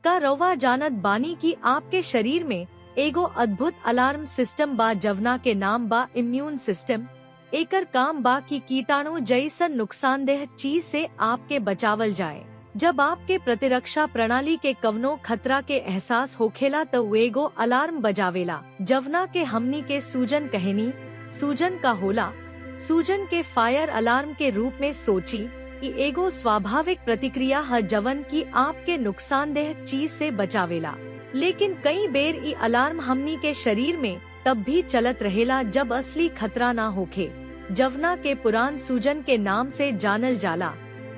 का रउआ जानत बानी कि आपके शरीर में एगो अद्भुत अलार्म सिस्टम बा जवना के नाम बा इम्यून सिस्टम। एकर काम बा कि कीटाणु जैसन नुकसानदेह चीज से आपके बचावल जाए। जब आपके प्रतिरक्षा प्रणाली के कवनो खतरा के एहसास होखेला त उ एगो अलार्म बजावेला, जवना के हमनी के सूजन कहनी। सूजन का होला? सूजन के फायर अलार्म के रूप में सोची। इ एगो स्वाभाविक प्रतिक्रिया है जवन की आपके नुकसानदेह चीज से बचावेला। लेकिन कई बेर इ अलार्म हमनी के शरीर में तब भी चलत रहेला जब असली खतरा ना होखे, जवना के पुरान सूजन के नाम से जानल जाला।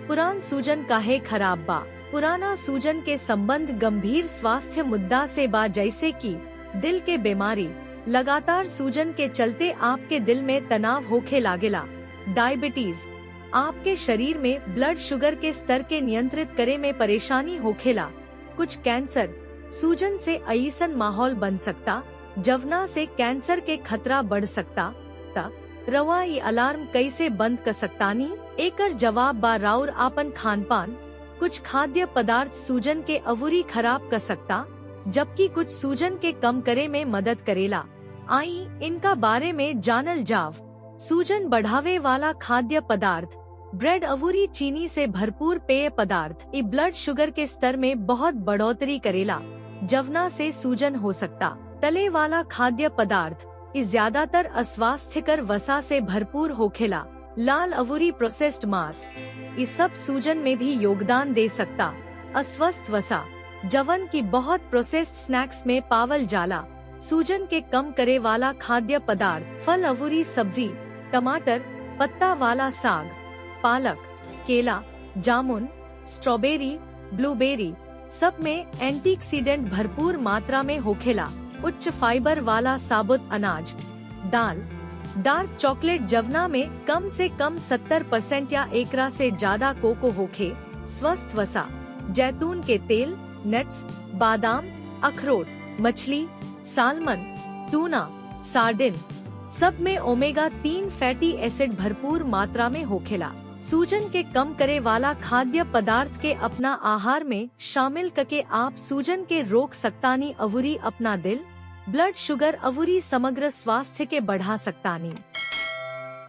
पुरान सूजन काहे खराब बा? पुराना सूजन के संबंध गंभीर स्वास्थ्य मुद्दा से बा, जैसे कि दिल के बीमारी। लगातार सूजन के चलते आपके दिल में तनाव होखे लागेला। डायबिटीज, आपके शरीर में ब्लड शुगर के स्तर के नियंत्रित करे में परेशानी होखेला। कुछ कैंसर, सूजन से ऐसन माहौल बन सकता जवना से कैंसर के खतरा बढ़ सकता। त रवा ई अलार्म कैसे बंद कर सकतानी? एकर जवाब बा राउर आपन खान पान। कुछ खाद्य पदार्थ सूजन के अवुरी खराब कर सकता, जबकि कुछ सूजन के कम करे में मदद करेला। आई इनका बारे में जानल जाव। सूजन बढ़ावे वाला खाद्य पदार्थ: ब्रेड अवुरी चीनी से भरपूर पेय पदार्थ। इ ब्लड शुगर के स्तर में बहुत बढ़ोतरी करेला, जवना से सूजन हो सकता। तले वाला खाद्य पदार्थ, इ ज्यादातर अस्वास्थ्यकर वसा से भरपूर होखेला। लाल अवुरी प्रोसेस्ड मांस, इ सब सूजन में भी योगदान दे सकता। अस्वस्थ वसा, जवन की बहुत प्रोसेस्ड स्नैक्स में पावल जाला। सूजन के कम करे वाला खाद्य पदार्थ: फल अवुरी सब्जी, टमाटर, पत्ता वाला साग, पालक, केला, जामुन, स्ट्रॉबेरी, ब्लूबेरी, सब में एंटीऑक्सीडेंट भरपूर मात्रा में होखेला। उच्च फाइबर वाला साबुत अनाज, दाल, डार्क चॉकलेट जवना में कम से कम 70% या एकरा से ज्यादा कोको होखे। स्वस्थ वसा, जैतून के तेल, नट्स, बादाम, अखरोट, मछली, सालमन, टूना, सार्डिन, सब में ओमेगा 3 फैटी एसिड भरपूर मात्रा में होखेला। सूजन के कम करे वाला खाद्य पदार्थ के अपना आहार में शामिल करके आप सूजन के रोक सकतानी अवुरी अपना दिल, ब्लड शुगर अवुरी समग्र स्वास्थ्य के बढ़ा सकतानी।